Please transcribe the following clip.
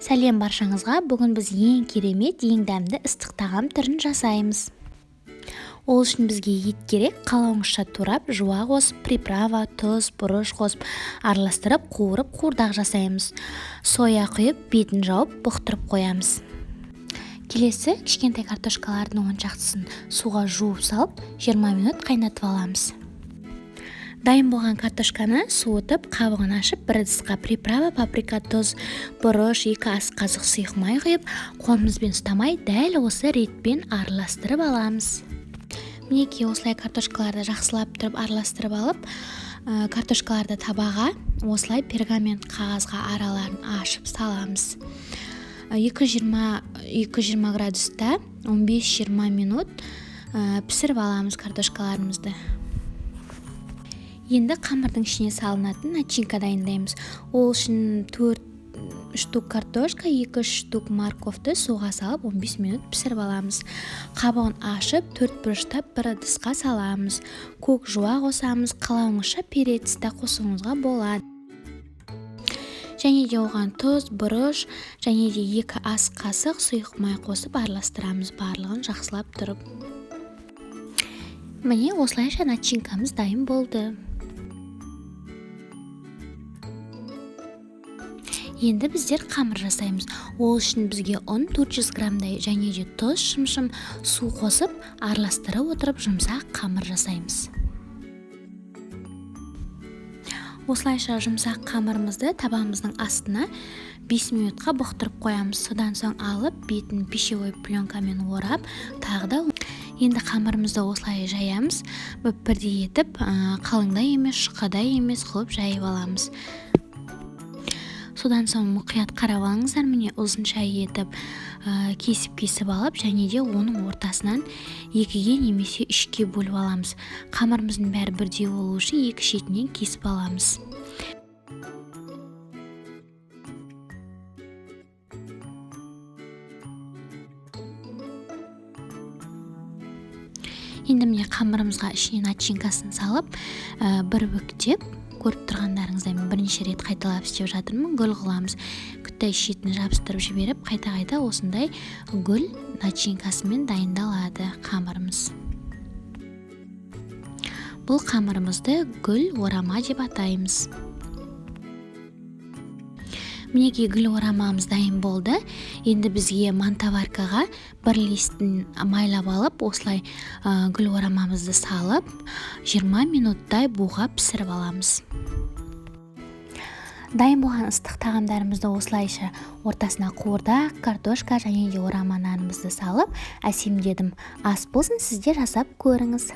Сәлем баршаңызға. Бүгін біз ең керемет, ең дәмді ыстық тағам түрін жасаймыз. Ол үшін бізге ет керек. Қалауыңызша турап, жуа қосып, приправа, тұз, бұрыш қосып, араластырып, қуырып, қуырдақ жасаймыз. Соя құйып, бетін жауып, бұқтырып қоямыз. Келесі кішкентай картошкалардың 10 шақтысын суға жуып салып, 20 минут қайнатып аламыз. Дайын болған картошканы суытып, қабығын ашып, бір ыдысқа приправа, паприка, тұз, бұрыш, 2 ас қасық сұйық май құйып, қолымызбен ұстамай дәл осы ретпен араластырып аламыз. Мінекей осылай картошкаларды жақсылап тұрып араластырып алып, картошкаларды табаға осылай пергамент қағазға араларын ашып саламыз. 220 градуста 15-20 минут пісіріп аламыз картошкаларымызды. Енді қамырдың ішіне салынатын начинка дайындаймыз. Ол үшін 4 штук картошка, 2 штук морковты суға салып 15 минут пісіріп аламыз. Қабығын ашып, 4 бұрыштап бір ыдысқа саламыз. Көк жуа қосамыз, қалауыңызша перец те қосуыңызға болады. Және де оған тұз, бұрыш, және де 2 ас қасық сұйық май қосып араластырамыз барлығын жақсылап тұрып. Міне осылайша начинкамыз дайын болды. Енді біздер қамыр жасаймыз. Ол үшін бізге ұн 400 граммдай және де тұз, шымшым, су қосып, араластырып отырып жұмсақ қамыр жасаймыз. Осылайша жұмсақ қамырымызды табамыздың астына 5 минутқа бұқтырып қоямыз. Содан соң алып, бетін пищевой пленкамен орап, тағы да енді қамырымызды осылай жаямыз. Бірдей етіп, қалыңдай емес, жұқадай емес қылып жайып аламыз. Содан соң мұқият қарап алыңыздар, міне ұзынша етіп, кесіп-кесіп алып, және де оның ортасынан 2-ге немесе 3-ке бөліп аламыз. Қамырымыздың бәрі бірдей болу үшін екі шетінен кесіп аламыз. Енді міне қамырымызға ішіне начинкасын салып, бір бүктеп, көріп тұрғандарыңыздай мен бірнеше рет қайталап істеп жатырмын. Гүл қыламыз. Күттай шетін жабыстырып жіберіп, қайта-қайта осындай гүл начинкасымен дайындалады қамырымыз. Бұл қамырымызды гүл орама деп атаймыз. Мінекей гүл орамамыз дайын болды. Енді бізге мантоваркаға бір листін майлап алып, осылай гүл орамамызды салып, 20 минуттай буға пісіріп аламыз. Дайын болған ыстық тағамдарымызды осылайша ортасына қуырдақ, картошка және де орама нанымызды салып, әсемдедім. Ас болсын, сіз де жасап көріңіз.